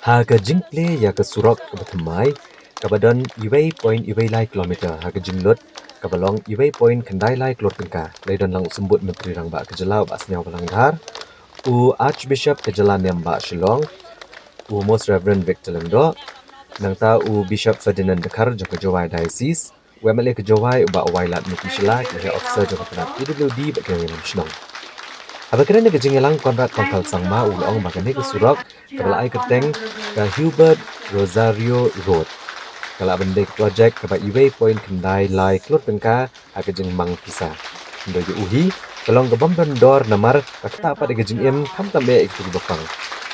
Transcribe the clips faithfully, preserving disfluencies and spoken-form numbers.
Ha ka jingplie ïa ka surok kaba thymmai, kaba don uwei point uwei lai kilometer ha ka jinglut, kaba long uwei point khyndai lai klur tyngka, la ïadon lang u symbud Myntri Rangbah ka jylla u Bah Sniawbhalang Dhar, u Archbishop ka jylla niam Bah Shillong, u Most Reverend Victor Lyngdoh, nangta u Bishop Ferdinand Dkhar jong ka Jowai Diocese, u M L A ka Jowai u Bah Wailadmiki Shylla, ki heh officer jong ka tnat P W D bad ki nongïalam shnong. Haba kren ha ka jingïalang, Conrad Kongkhal Sangma u la ong ba kane ka surok kaba la ai kyrteng ka Hubert Rosario Road ka lah ban dei ka projek kaba uwei point khyndai lai klur tyngka ha ka jingmang pisa. Hynrei ïa u hi ka long ka bym don dor namar ka ktah pat ïa ka jingim, khamtam eh ïa kito kiba pang,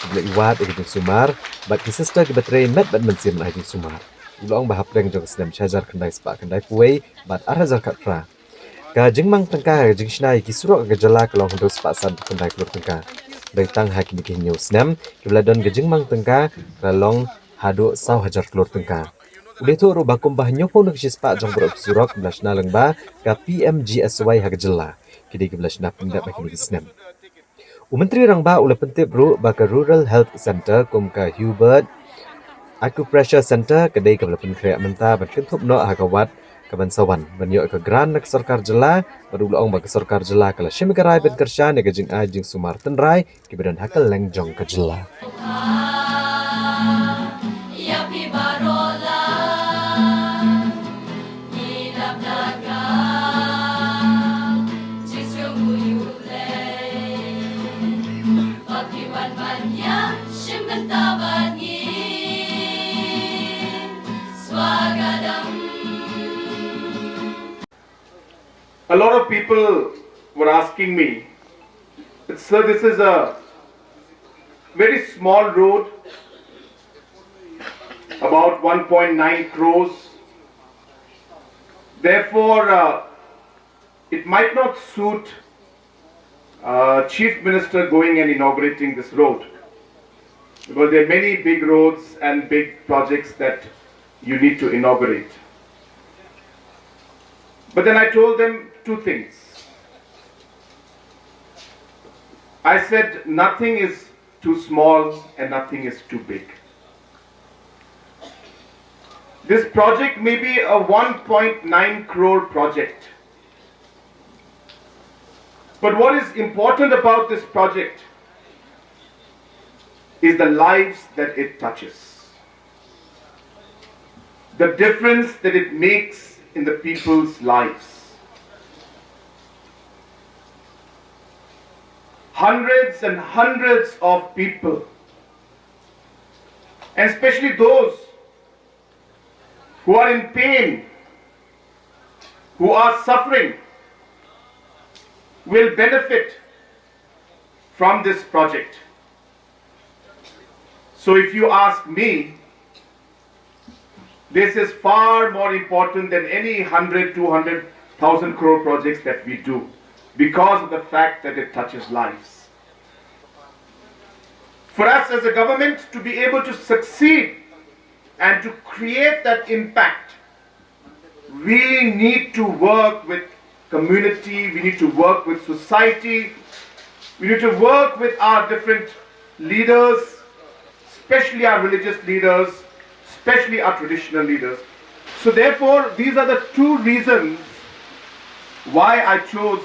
kiba la ïwad ïa ka jingsumar bad ki sister kiba trei met bad mynsiem ban ai jingsumar. U la ong ba hapdeng jong ka snem shi hajar khyndai spah khyndai phew wei bad ar hajar khatphra, ka jingmang tyngka ha ka jingshna ïa ki surok ha ka jylla ka long hynriew spah san phew khyndai klur tyngka. Hynrei tang ha kine ki hynñiew snem kiba la don ka jingmang tyngka ka la long haduh saw hajar klur tyngka. U la ïathuh ruh ba kumba hynñiewphew na ka shispah jong baroh ki surok kiba la shna lyngba ka P M G S Y ha ka jylla ki dei kiba la shna pyndep ha kine ki snem. U Myntri Rangbah u la pyntip ruh ba ka Rural Health Centre kum ka Hubert Acupressure Centre ka dei kaba la pynkhreh mynta ban kynthup noh ha ka wat kaban sa wan ban ïoh ïa ka grant na ka sorkar jylla, bad u la ong ba ka sorkar jylla ka la shim ïa ka rai ban kyrshan ïa ka jingai jingsumar tynrai kiba don ha kylleng jong ka jylla. A lot of people were asking me, "Sir, this is a very small road, about one point nine crores. Therefore, uh, it might not suit uh, Chief Minister going and inaugurating this road, because there are many big roads and big projects that you need to inaugurate." But then I told them two things. I said, "Nothing is too small and nothing is too big. This project may be a one point nine crore project, but what is important about this project is the lives that it touches, the difference that it makes in the people's lives." Hundreds and hundreds of people, and especially those who are in pain, who are suffering, will benefit from this project. So if you ask me, this is far more important than any hundred, two hundred, thousand crore projects that we do, because of the fact that it touches lives. For us as a government to be able to succeed and to create that impact, we need to work with community, we need to work with society, we need to work with our different leaders, especially our religious leaders, especially our traditional leaders. So therefore, these are the two reasons why I chose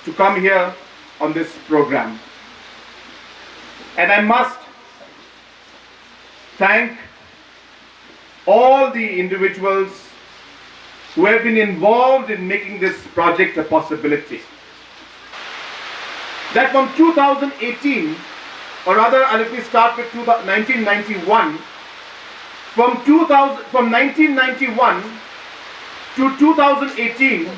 to come here on this program. And I must thank all the individuals who have been involved in making this project a possibility. That from two thousand eighteen, or rather, uh, let me start with two thousand, nineteen ninety-one. From two thousand, from nineteen ninety-one to two thousand eighteen,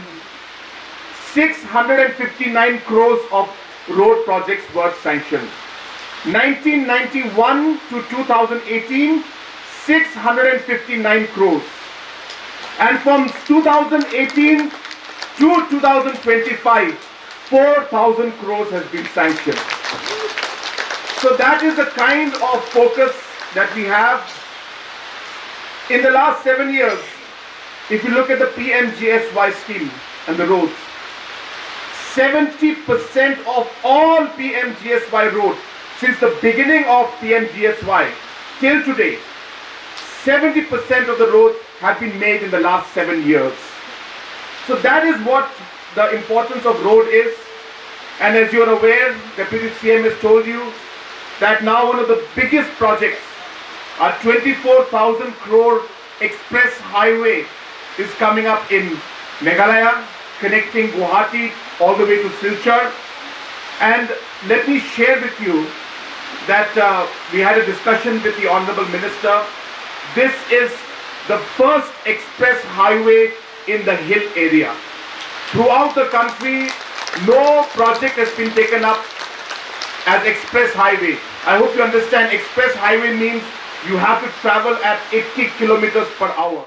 six hundred and fifty-nine crores of road projects were sanctioned. Nineteen ninety-one to two thousand eighteen, six hundred and fifty-nine crores. And from two thousand eighteen to two thousand twenty-five, four thousand crores has been sanctioned. So that is the kind of focus that we have. In the last seven years, if you look at the P M G S Y scheme and the roads, seventy percent of all P M G S Y road since the beginning of P M G S Y, Till today, seventy percent of the roads have been made in the last seven years. So that is what the importance of road is. And as you are aware, Deputy C M has told you that now one of the biggest projects, a twenty-four thousand crore express highway, is coming up in Meghalaya, connecting Guwahati all the way to Silchar. And let me share with you that uh, we had a discussion with the Honorable Minister. This is the first express highway in the hill area. Throughout the country, no project has been taken up as express highway. I hope you understand, express highway means you have to travel at eighty kilometers per hour.